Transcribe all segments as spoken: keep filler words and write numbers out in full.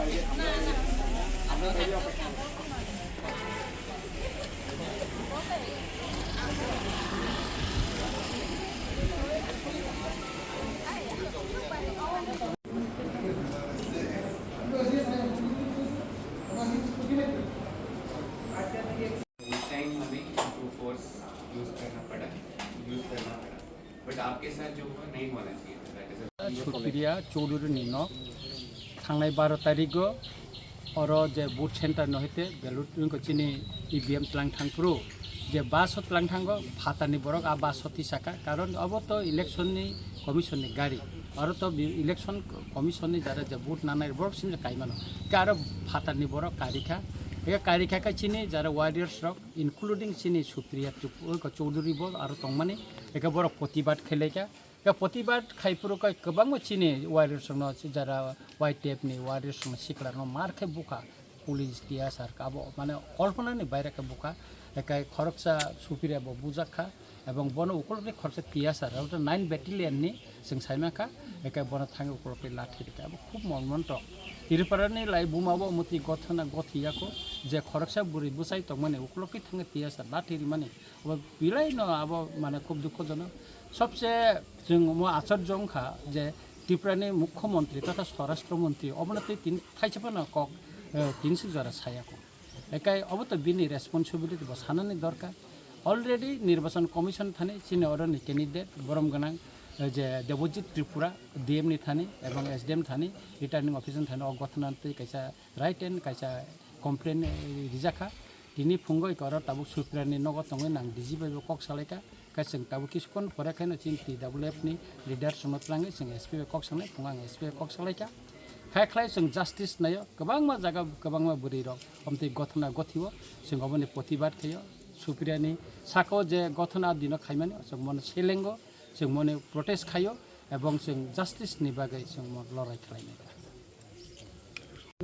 उस टाइम हमें to force use करना पड़ा, यूज़ करना पड़ा, बट आपके साथ जो हुआ नहीं होना चाहिए था। That is a Supriya Chowdhury ni nok thangnai baro tarikgo oro je vote center no hete ballot ko chini E V M tlang thang phuru je bus o tlang thango phatarni borok a bus o tisaka, karon obo to election ni commission ni gari, oro to bi-, election commission ni jara je vote nanai borok simja kaimano, ke aro phatarni borok karikha, eke karikha khe chini jara warriors rok including chini Supriya Trip-, Chowdhury bo aro tongmani, eke borok protibad khailaikha. Ya protibad khai phuru khe kwbangma chini warriors rokno, jara Y T F ni warriors rokno sikla rokno mar khe bukha, police, T S R abo mane kolpona ni baire khe bukha, ekai khoroksa Supriya bo bujak kha, ebong bono ukulukni khoroksa T S R, abo nine battalion ni chwng sai mankha, ekai bono thangwi ukulukni lathi rikha, abo khub monmontok. Tripura ni lai buma bo mwtwi gothana gothi yako, je khoroksa bwrwi bwsai tongmani ukulukni thangwi T S R lathi rimani, Obo belai no abo mane khub dukhojonok. Sobse chwng omo achorjo wngkha je Tripura ni Mukhyamantri totha Swarashtra Mantri obono twi tini thaisa phano kok, eh, tini sik jora saya kho. Ekai obo to bini responsibility bo sanani dorkar. Already Nirbachan Commission thani chini oroni candidate borom gwnang, eh, je Debojit Tripura D M ni thani ebong S D M thani, returning officer thani o gothana twi kaisa written kaisa complaint, eh, rijak kha. Tini phungo oro tabuk Supriya ni nogo tongwi nang D G bai bo kok salaikha. Khe chwng tabuk kisu kon pore khe no chini T W F ni leader songno twlangwi chwng S P bai kok sanai, phungo ang S P bai kok salaikha. Khai khlai chwng justice naio, kwbangma jaga kwbangma bwrwi rok omtwi gothana gothio, chwng oboni protibad khaio. Supriya ni saka o je gothana dino khaimani chwng mono selengo, chwng mono protest khaio, ebong chwng justice ni bagwi chwng mo lorai khlainai.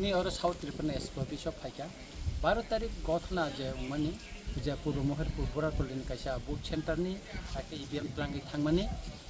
Ni oro South Tripura ni S P office o phaikha. Baro tarik gothana je wngmani je Purbo Mohirpur Buratoli ni kaisa vote center ni hakhe E V M twlangwi thangmani.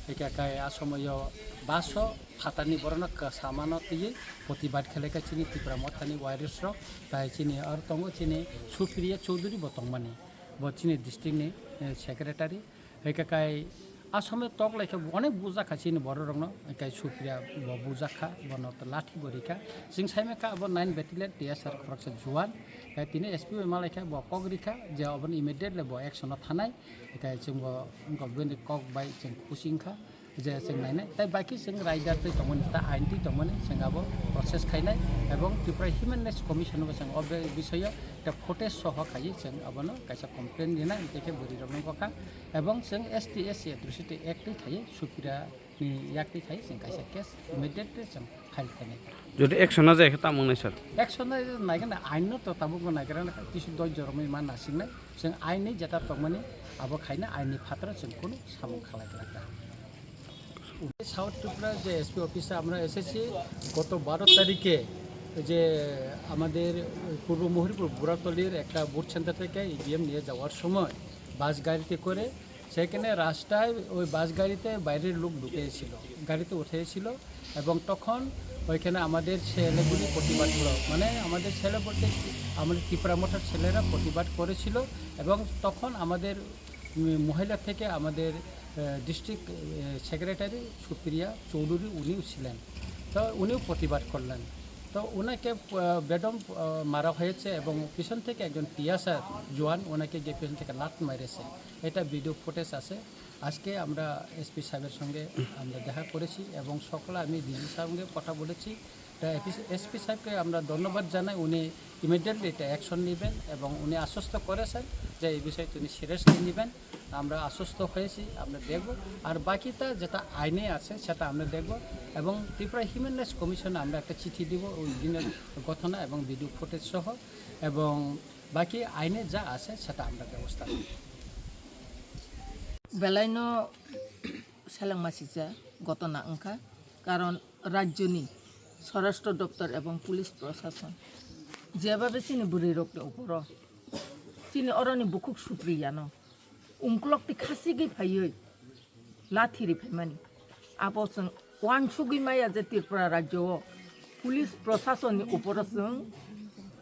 Hikha kai a somoyo bus o phatarni borokno kwsamano twiwi protibad khlaikha chini Tipra Mothani warriors rok. Tai chini aro tongo chini Supriya Chowdhury bo tongmani. Bo chini district ni, eh, secretary. Hwnkhe kai a somoi tok lai khe onek bujak kha chini borok rokno, hwnkhe Supriya bo bujak kha, bono to lathi bo rikha. Chwng sai mankha abo nine battalion T S R khoroksa juan, kai tini S P bai malai kha bo kok rikha je obono immediately bo action o thanai, hwnkhe chwng bo wngkha bini kok bai chwng khusi wngkha je chwng nainai. Tai baki chwng rider twi tongmani, ta ain twi tongmani chwng abo process khainai ebong Tripura Human Rights Commission bo chwng o be-, bisoyo ta footage soho khaiwi chwng abono kaisa complaint rina, hwnkhe bwrwi rokno wngkha. Ebong chwng S T S C Atrocity Act twi khaiwi Supriya ni yak twi khaiwi chwng kaisa case immediately chwng file khainai. Jodi action na jaya khe tamo wngnai sir? Action na naikhe na ain no to tabuk bo naikhe na kisu doj joromwi ma nasingnai. Chwng ain ni jeta tongmani abo khaina ain ni phataro chwng kunu samung khalai khlai kha. South Tripura je S P office আমরা এসেছি গত বারো তারিখে যে আমাদের পূর্ব মহিরপুর বুড়াতলির একটা ভোট সেন্টার থেকে ইভিএম নিয়ে যাওয়ার সময় বাস গাড়িতে করে সেখানে রাস্তায় ওই বাস গাড়িতে বাইরের লোক ঢুকেছিল, গাড়িতে উঠেছিল এবং তখন ওইখানে আমাদের ছেলেগুলি প্রতিবাদ করলো, মানে আমাদের ছেলে বলতে আমাদের ত্রিপুরা মঠের ছেলেরা প্রতিবাদ করেছিল এবং তখন আমাদের উম, মহিলা থেকে আমাদের, আহ, ডিস্ট্রিক্ট, আহ, সেক্রেটারি সুপ্রিয়া চৌধুরী উনিও ছিলেন। তো উনিও প্রতিবাদ করলেন। তো ওনাকে, আহ, বেদম, আহ, মারা হয়েছে এবং পিছন থেকে একজন টিএসআর জওয়ান ওনাকে গিয়ে পিছন থেকে লাত মেরেছে। এটা ভিডিও ফুটেজ আছে। আজকে আমরা এসপি সাহেবের সঙ্গে আমরা দেখা করেছি এবং সকালে আমি ডিসি সাহেবের সঙ্গে কথা বলেছি। তা এসপি সাহেবকে আমরা ধন্যবাদ জানাই, উনি ইমিডিয়েটলি এটা অ্যাকশন নেবেন এবং উনি আশ্বস্ত করেছেন যে এই বিষয়ে তিনি সিরিয়াসলি নেবেন। আমরা আশ্বস্ত হয়েছি, আমরা দেখব। আর বাকিটা যেটা আইনে আছে সেটা আমরা দেখব এবং ত্রিপুরা হিউম্যান রাইটস কমিশনে আমরা একটা চিঠি দিব ওই দিনের ঘটনা এবং ভিডিও ফুটেজ সহ, এবং বাকি আইনে যা আছে সেটা আমরা ব্যবস্থা নেব। Belai no seleng masisa gotona wngkha, karon rajyoni swarashtra doptor ebong police prosason jebhabe chini bwrwi rokni uporo chini oroni bukhuk Supriyano ungkulok twi khasigwi phaiwi lathi ri phaimani. Abo chwng uansugwi maya je Tripura rajyo o Police proshasonni uporo chwng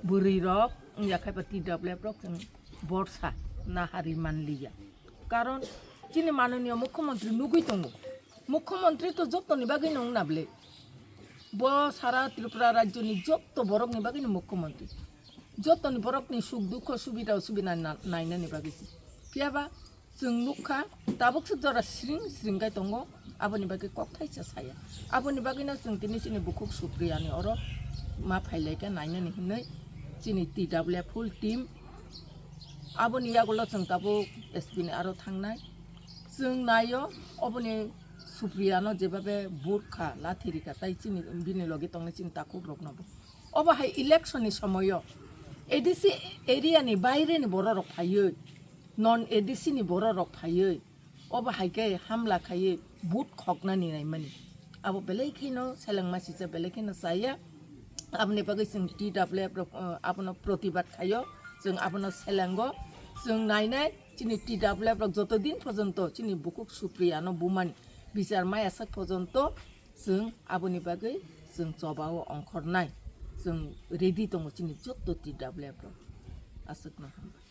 bwrwi rok wngya khai ba T W F rok chwng borsa nahari manliya. Karon chini manoniya mukhyamantri nugwi tongo. Mukhyamantri to jottoni bagwi no wngna bwle. Bo sara Tripura rajyoni jotto borokni bagwino mukhyamantri. Jottoni borokni suk dukho subida osubida na-, nainani bagwi se. Phiya ba chwng nukha, tabuk se jora sring sring kai tongo, aboni bagwi kok thaisa saya. Aboni bagwino chwng tini chini bukhuk Supriyani oro ma phailaikha nainani hinwi chini T W F full team. Aboni yagulo chwng tabuk S P ni aro thangnai. Chwng naio oboni Supriyano jebabe burkha lathi rikha tai chini bini logi tongnai chini takhuk rokno bo. Obo hai election ni somoyo A D C area ni baire ni borok rok phaiwi, non A D C ni borok rok phaiwi, obo hai khe hamla khaiwi vote khoknani naimani. Abo belai kheno selengma sijak, belai kheno chaya. Aboni bagwi chwng T W F rok, uh, abono protibad khaio, chwng abono selengo, chwng nainai chini T W F rok joto din porjonto chini bukhuk Supriyano bumani bichar maya sak porjonto chwng aboni bagwi chwng chobao ongkhornai. Chwng ready tongo chini jotto T W F rok. Aswkno hambai.